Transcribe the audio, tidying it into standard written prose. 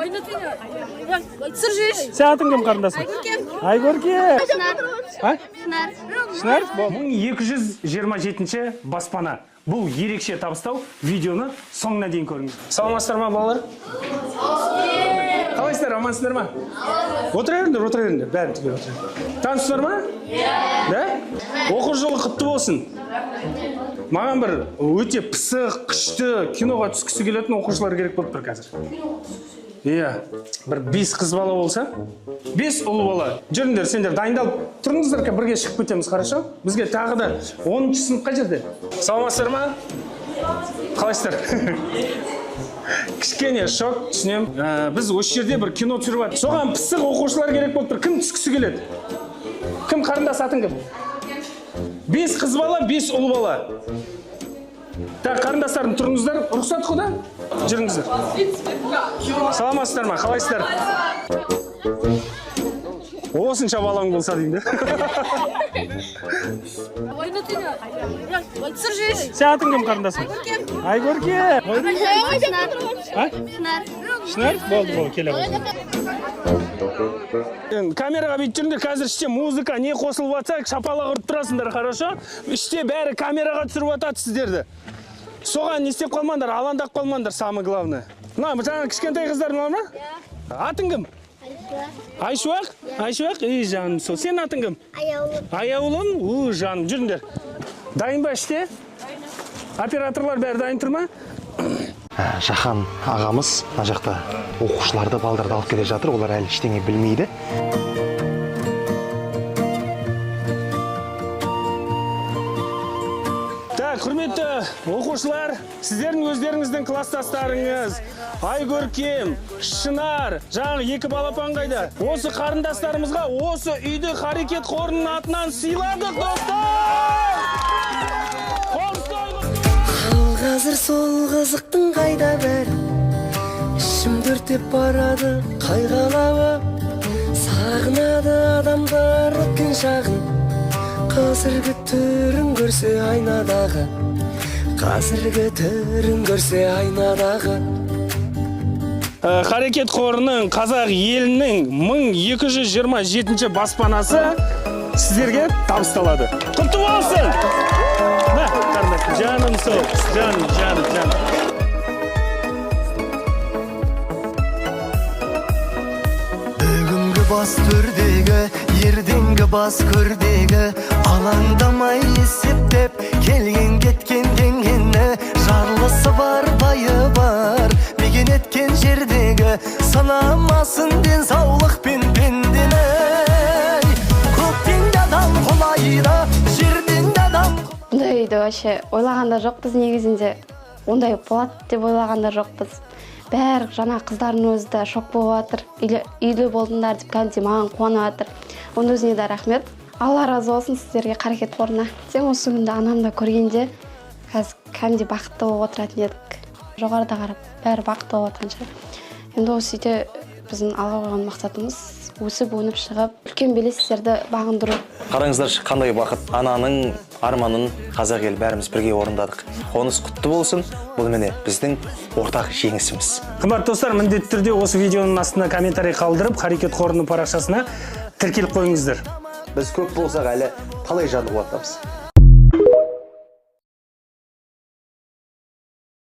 Түсір жіберші. Сен атың кім, қарындасым? Айкөркем. Айкөркем. Шынар. А? Шынар. Шынар? 1227 баспана. Бұл ерекше табыстау, видеоны соңына дейін көріңіз. Саламатсыздар ма, балалар? Қалайсыздар, амансыздар ма? Отыра беріңдер, отыра беріңдер, бәрі түгел отыра беріңдер. Танысыздар ма? Иә. Да? Оқу жылы құтты болсын. Маған бір өте пысық, күшті киноға түскісі келетін оқушылар керек болып тұр қазір. Иә, бір 5 қыз бала болса, 5 ұл бала. Жүріңдер, сендер дайындалып тұрыңыздар, бірге шығып кетеміз, хорошо? Бізге тағы да 10 сынып қай жерде? Саламатсыздар ма? Қалайсыздар? Кішкене шок, түсінемін. Біз осы жерде бір кино түсіріп жатырмыз. Соған пысық оқушылар керек болып тұр. Кім түскісі келеді? Кім, қарындас, атың кім? 5 қыз бала, 5 ұл бала. Так, қарындастарым, тұрыңыздар. Рұқсат қой да? Жүріңіздер. Саламатсыздар ма? Қалайсыздар? Осынша балаң болса деймін де. Түсір жіберші. Сен атың кім, қарындасым? Айкөркем. Айкөркем. Шынар. А? Шынар. Шынар? Болды, болды, келе ғой. Камераға бүйтіп жүріңдер, қазір іште музыка не қосылып жатса, шапалақ ұрып тұрасыңдар, хорошо? Іште бәрі камераға түсіріп жатады сіздерді. Соған не істеп қалмаңдар, алаңдап қалмаңдар, самое главное. Мына жаңа кішкентай қыздар мынау ма? Атың кім? Айшуақ? Айшуақ? Ей, жаным сол. Сенің атың кім? Аяулым. Аяулым? У, жаным, жүріңдер. Дайын ба іште? Операторлар бәрі дайын тұр ма? Жахан ағамыз мына жақта оқушыларды, балдарды алып келе жатыр. Олар әлі ештеңе білмейді. Так, құрметті оқушылар, сіздердің өздеріңіздің класстастарыңыз Айкөркем, Шынар, жаңағы екі балапан қайда? Осы қарындастарымызға осы үйді Харекет қорының атынан сыйладық, достар! Қол ұстаймыз! Ал қазір сол қызықтың қайда бәрі? Ішімді өртеп барады қайғылауы. Сағынады адамдар өткен шағын. Қазіргі түрін көрсе айнадағы. Қазіргі түрін көрсе айнадағы. Харекет қорының қазақ елінің 1227 баспанасы сіздерге табысталады. Құтты болсын! Мә, қарындасым, жаным сол, жаным, жаным, жаным. Бүгінгі бас төрдегі, ертеңгі бас көрдегі, алаңдамай есептеп, келген кеткен теңгені, жарлысы бар, байы бар, мекен еткен жердегі, санамасын денсаулықпен пендені. Көктен де адам құлайды, жерден де адам Бұндай үйді вообще ойлаған да жоқпыз негізінде. Ондай болады деп ойлаған да жоқпыз. Бәрі жаңа қыздардың өзі де шок болып жатыр. Үйлі болдыңдар деп кәдімгідей маған қуанып жатыр. Оның өзіне де рахмет. Алла разы болсын сіздерге, Харекет қорына. Сен осы күнді анам да көргенде қазір кәдімгідей бақытты болып отыратын едік. Жоғарыда қарап бәрі бақытты болып жатқан шығар. Енді осы үйде біздің алға қойған мақсатымыз өсіп өніп шығып үлкен белестерді бағындыру. Қараңыздаршы, қандай бақыт. Ананың арманын қазақ елі бәріміз бірге орындадық. Қоныс құтты болсын. Бұл міне біздің ортақ жеңісіміз. Қымбатты достар, міндетті түрде осы видеоның астына комментарий қалдырып, Харекет қорының парақшасына тіркеліп қойыңыздар. Біз көп болсақ әлі талай жанды қуантамыз.